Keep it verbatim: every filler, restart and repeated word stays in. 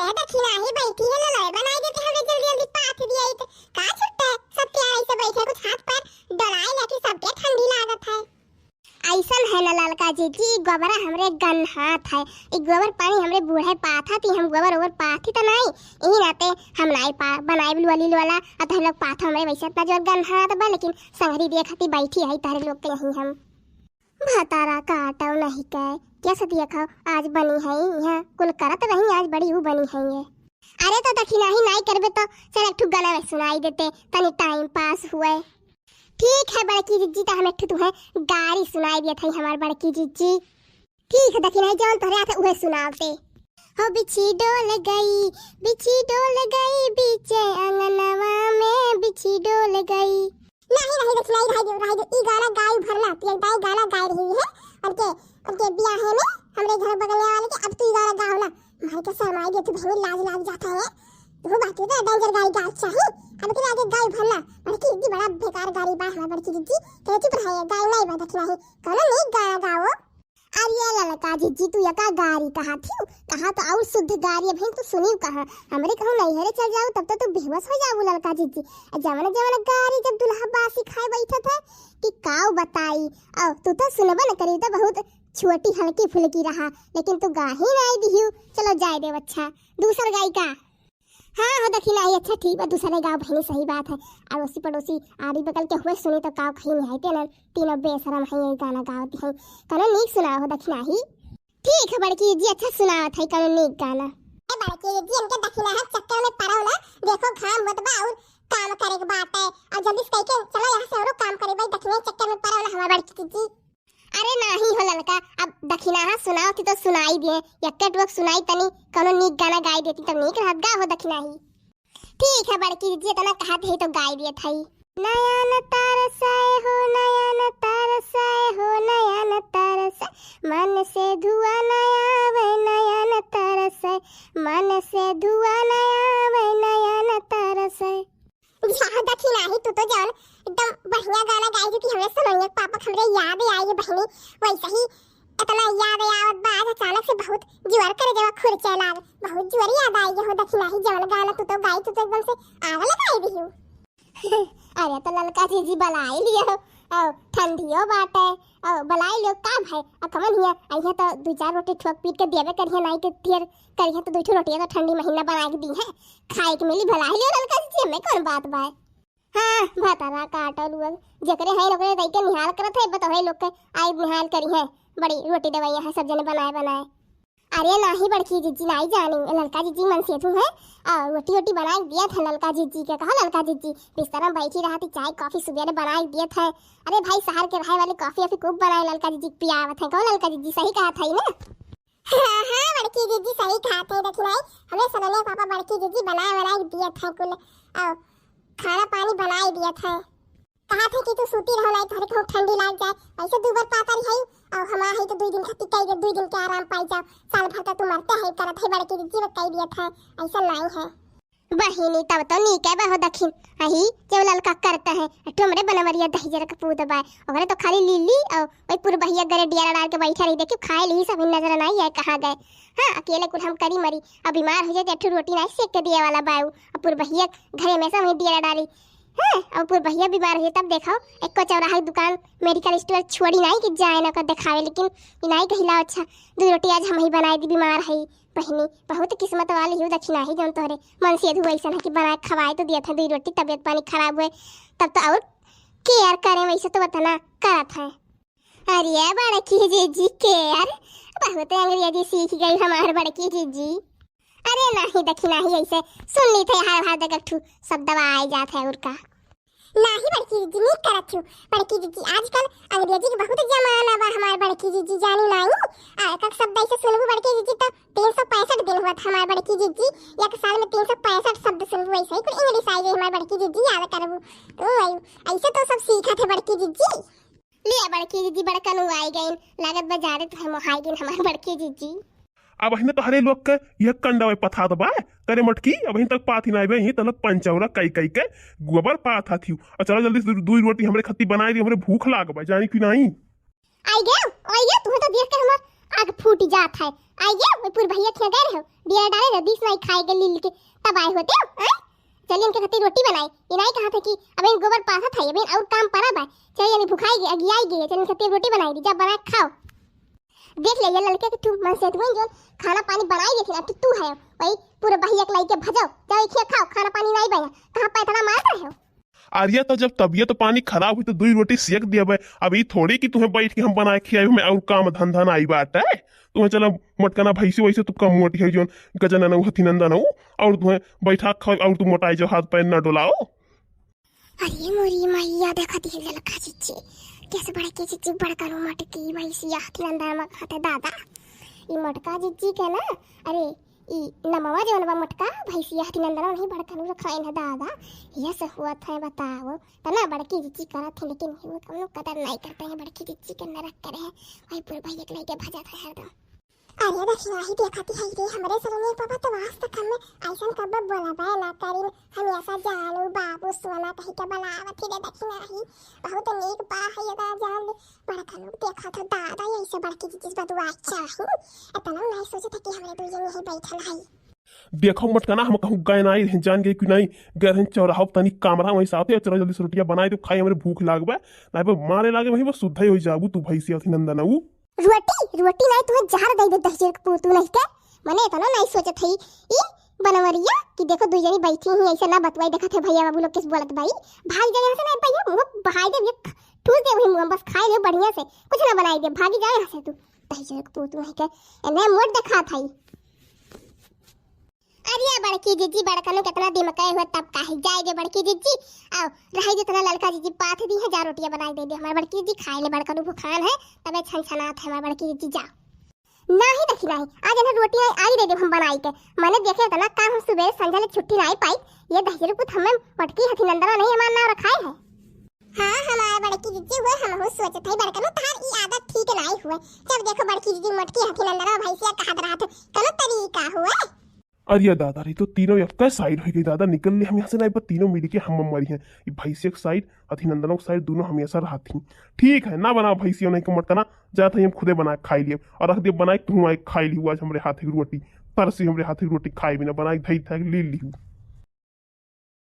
ए दखिनाही, बैठी है ना, लय बनाई देते, हमरे जल्दी जल्दी पाथ दिया। ई त का छुट्टा है, सब तैयार ऐसे बैठे, कुछ हाथ पैर डोलाए ना कि सबके ठंडी लागत है। ऐसन है ना ललका जीजी, ई गोबरा हमरे गन्हात है, ई गोबर पानी हमरे बूढ़े पाथा थी, हम गोबर ओबर पाथी त नाई, यही नाते हम नाई पा बनाई बिलवली लोला, अब हम लोग पाथा हमरे वैसे इतना जोर गन्हात बा, लेकिन संगरी देखती बैठी है तारे लोग के यहीं हम। भतारा काटो नहीं के, कैसे देखो आज बनी है यहाँ, कुल करत रही आज बड़ी ऊ बनी है ये। अरे तो दखिनाही नाई करबे तो चल एक ठू गाना में सुनाई देते, तनी टाइम पास हुए। ठीक है बड़की जिज्जी, तो हम एक ठू तुम्हें गारी सुनाई दिया था हमार बड़की जिज्जी। ठीक है दखिनाही, जौन तोहरे हाथ उहे सुनावते। हो बिछी डोल गई, बिछी डोल गई, बीचे अंगनवा में बिछी डोल गई। नहीं, नहीं, देख, नहीं, रह दो, रह दो। ई गाना गाय भरना, पियंताई गाना गाय रही है। उनके, उनके बियाहे में, हमरे घर बगल वाले के, अब तू ई गाना गाओ ना। मारे के शर्माई दे तू बहनी, लाज लाग जाता है। तू बाकी तो danger गाय गाय चाही। अब के आगे गाय भरना। बड़की दीदी बड़ा बेकार गारी बा, हमार बड़की दीदी। तो चुप रहे, गाय नहीं बा, देख नहीं। कौनो नीक गाना गाओ। अरे ललका जिज्जी, तू यका गारी कहा थियू? कहा तो और शुद्ध गारी अभी तू सुनियो कहा। हमरे कहूँ नैहरे चल जाऊ तब तो तू बेहोश हो जाऊ ललका जिज्जी। आ जवन जवन गारी जब दुल्हा बासी खाए बैठत है कि काऊ बताई। और तू तो सुनबा न करी, तो बहुत छोटी हल्की फुल्की रहा, लेकिन तू गाही नाई दिहियो। चलो जाए देव, अच्छा दूसर गाई का। हाँ, हो दखिनाही, अच्छा ठीक बा, दूसरे गाँव भइनी, सही बात है। अड़ोसी पड़ोसी आड़ी बगल के हुए सुनी तो काव कहीं नहीं आते ना, तीनों बेशरम है, यही गाना गावत है। कौनो नीक सुनाओ हो दखिनाही। ठीक है बड़की जी, अच्छा सुनावत है कौनो नीक गाना। ए बड़की जी, इनके दखिनाही चक्कर में पड़ो ना, देखो घाम होत बा और काम करे के बात है, और जल्दी से कह के चलो यहाँ से औरो काम करे भाई, दखिनाही चक्कर में पड़ो ना हमार बड़की जी। अरे नाही हो ललका, अब दखिनाहा सुनाओ थी तो सुनाई दिए, यक्के टुक सुनाई तनी, कौनो नीक गाना गाई देती तब नीक रहत, गा हो दखिनाही। ठीक है बड़की जी, इतना कहत है तो गाई दिए थाई। नयन तरसै हो, नयन तरसै हो, नयन तरसै, मन से धुआं न आवे, नयन तरसै, मन से धुआं न आवे, नयन तरसै। जा दखिनाही, तू तो जान एकदम बढ़िया गाना गाई थी कि हमरे समनिया के पापा के हमरे याद आई है बहनी। वैसे ही इतना याद आवत बा आज अचानक से, बहुत जुअर करे जवा खुरचे लाग, बहुत जुअर याद आई है हो दखिनाही, जवन गाना तू तो गाई, तू तो एकदम से आग लगाई दिहू। अरे तो ललका जीजी बलाई लियो, और ठंडियो बाटे, और बलाई लियो का भाई, और कमन हिया, अइहे तो दू चार रोटी ठोक पीट के देवे करिहे, नाई के तेर करिहे तो दू ठो रोटियां तो ठंडी महीना बना के दी है, खाए के मिली, बलाई लियो ललका जीजी, हमें कौन बात बा। हाँ, भतारा काटल हुआ। जेकरे है ओकरे दई के निहाल करत है, बतौरे लोग के आई निहाल करी है। बड़ी रोटी देवैया है, सब जने बनाए बनाए। अरे नाही बड़की जीजी, नाही जानी, ललका जीजी मन से तू है। और रोटी वोटी बनाए दिया था ललका जीजी के, कहो ललका जीजी, बिस्तर में बैठी रहती, चाय कॉफी सुबेरे बनाए दिया था। अरे भाई, शहर के रहे वाले कॉफी वॉफी खूब बनाए, ललका जीजी पियावत है, कहो ललका जीजी, सही कहा था ही ना। हाँ, हाँ, बड़की जीजी सही कहा थे, दखिनाही, हमरे सलोनिया पापा बड़की जीजी बनाए बनाए दिया था कुल, और खाना पानी बनाए दिया था। कहा थे कि तू सूती रहो, नाई तोहरे कहूँ ठंडी लाग जाए। वैसे दू बार पातर है, और हमार है तो दू दिन खातिर कई दे, दू दिन के आराम पाई जाओ। साल भर का तू मरते है करत है, बड़की जीजी में कई दिया था, ऐसा नाई है। बहिनी, तब तो नीक है बहो दखिन, अही जब ललका करता है, एक ठो हमरे बनवरिया दही जरा के पूत बा, ओकरे तो खाली लीली और वही पुरबहिया गरे डियारा डाल के बैठा रही, देखियो खाए ली सब नजर नाई है कहाँ गए। हाँ, अकेले कुल हम करी मरी, अब बीमार हो जाए तो एक ठो रोटी नाई सेक के दिए वाला बाऊ, अब पुरबहिया घरे में सब डियारा डाली। हाँ, अब पुरबहिया बीमार हो जाए तब देखो, एको चौराहा के दुकान, मेडिकल स्टोर छोड़ी नाई कि जाए ना ओकर देखावे, लेकिन ई नाई कहिला, अच्छा, दू रोटी आज हम ही बनाए दी, बीमार है बहिनी, बहुत किस्मत वाली हो दखिनाही, जौन तोहरे मन से अधू ऐसन है कि बनाए खवाए तो दिया था दू रोटी, तबियत पानी खराब हुए तब तो और केयर करे, वैसे तो वतना करत है। अरे बड़की जीजी केयर, बहुत अंग्रेजी सीख गई हमार बड़की जीजी। अरे नाही दखिनाही, ऐसे सुन ली थे हर हर जगह ठू शब्द आई जात है और का। नाही बड़की जीजी, नीक करत हूँ बड़की जीजी, आजकल अंग्रेजी के बहुत जमाना बा हमार बड़की जीजी, जानी नाही। आ एक एक शब्द ऐसे सुनबू बड़की जीजी तो तीन सौ पैंसठ दिन हुआ था हमार बड़की जीजी, एक साल में तीन सौ पैंसठ शब्द सुनबू, ऐसे ही कुल इंग्लिश आई गई हमार बड़की जीजी, याद करबू। तो आई, ऐसे तो सब सीखा थे बड़की जीजी। ले बड़की जीजी, बड़कन आई गई, लागत बा जाने तो हम आई गई हमार बड़की जीजी। अब हिने तोहरे लोग के यह कंडा में पथात बा। करे मटकी, अब हिन तक पाथी नाई बे, यहीं तलक पंचौरा कई कई के गोबर पाथा थियू। और चलो जल्दी से दू, दू रोटी हमरे खत्ती बनाई दी, हमरे भूख लाग बा, जानी कि नाई। आई गयो, आई गयो, तुम्हें तो देख के हमार आग फूट जात है। आइए, वो पूरे भैया के यहाँ गए रहो, बियर डाले रहो, दिस नाई खाए गए लील के, तब आए होते हो, हैं? चलिए इनके खातिर रोटी बनाए। ये नाई कहा था कि अब इन गोबर पाथत है, अब इन और काम पड़ा बा। चलिए, यानी भुखाई गई, अगियाई गई है, चलिए इनके खातिर रोटी बनाई दी, जब बना के खाओ। देख ले, ये लड़के के तू मन से तू जो खाना पानी बनाई देती ना, तू, तू है, वही पूरे बहिया के लाई के भजाओ, जाओ, एक खाओ, खाना पानी नाई बना, कहाँ पे इतना मार रहे हो? अरे, तो जब तबियत पानी खराब हुई, तो दुई रोटी सेक दिया बे। अब ई थोड़ी कि तुम्हें बैठ के हम बनाए खियाई, हमें और काम धंधा नाई बाटे। तुम्हें चला मटकना भैंसी वैसे तू कम मोटी है, जोन गजन न हथी नंदन हो, और तुम्हें बैठा खाओ, और तू मोटाई जो हाथ पैर ना डोलाओ। अरे मोरी मैया, देखा दी ललका जिज्जी, कैसे बड़की जिज्जी बड़कन मटकी भैंसिया हथी नंदन मत खाते दादा। ई मटका जिज्जी के ना, अरे, ई नमवा जवन बा मोटका, भैंसिया हथी नंदन नहीं बड़कन रखाइन है दादा। ये से हुआ था बताओ, तना बड़की जिज्जी करत है, लेकिन वो कौनो कदर नहीं करते हैं, बड़की जिज्जी के नरक करे है, वही पूरे भैया के लेके भजत है हरदम। अरे दखिनाही देखती है रे, हमरे सरनिया बाबा तो आज तक हमें ऐसन कब्बे बोला बे ना करिन, हम ऐसा जानू बाबू सोना कहीं के बुलावत ही रे दखिनाही। बहुत नीक बा है ये जान ले, बड़का लोग देखा था दादा, यही से बड़की जिज्जी बदुआ चाही, इतना नहीं सोचे था कि हमरे दो जने यहीं बैठल है। देखो मटकना, हम कहूँ गए नाई रहे, जान गए कि नाई गए रहे चौराहा तनी कमरा वहीं साथे, चलो जल्दी से रोटियां बनाए दो, खाई, हमरे भूख लाग बा, नाई बे मारे लागे वहीं बस शुद्ध ही हो जाबू तू भैंसिया हथी नंदन ऊ। रोटी, रोटी नाई तुम्हें जहर दे दे दहिजर के पूत नहीं के, मने इतना नहीं सोचत है ई बनवरिया कि देखो दुई जनी बैठी ही ऐसे ना बतवाई, देखत है भैया बाबू लोग किस बोलत बाई, भाग जाए यहाँ से ना भैया, मुँह बहाई दे, ये ठूस दे वही मुँह, बस खाए ले बढ़िया से, कुछ ना बनाई दे, भागी जाए यहाँ से तू दहिजर के पूत नहीं के, एने मोट देखा था ई। अरे बड़की जिज्जी, बड़कनू कितना दिमकाए हुए, तब काहे जाए दे बड़की जिज्जी। आओ, रही जितना ललका जिज्जी पाथ दी है, जा रोटियां बनाए दे दे हमारे बड़की जिज्जी, खाए ले बड़कनू भुखान है, तबे छनछनात है हमारे बड़की जिज्जी, जा। नाही देखी नाही, आज इन्हें रोटियां आई दे दे हम बनाई के। मैंने देखे इतना काम हम सुबह संझा ले छुट्टी नहीं पाई, ये दहिजर पूत हमें मटकी हथी नंदना नहीं हमारा नाम रखाए है। हाँ, हमार बड़की जिज्जी हुए, हमहू सोचत हई बड़कनू तहार ई आदत ठीक नाई हुए। जब देखो बड़की जिज्जी मोटकी हथिन अंदरवा भैंसिया कहत रहत, कौनो तरीका हुए। अरे दादा रे, तो तीनों एक side हो गई दादा, निकल ले हम यहाँ से, नहीं पर तीनों मिल के हम मरी हैं। ये भैंसिया के side, हथिन अंदरवा के side, दोनों हमेशा रहत ही। ठीक है, ना बनाओ भैंसिया नहीं के मटकना, जात है हम खुदे बना के खाई लिए और रख दिए बना के, तू आए खाई लिहू आज हमरे हाथ की रोटी, तरसी हमरे हाथ की रोटी खाए बिना बना के धई था ले लिहू।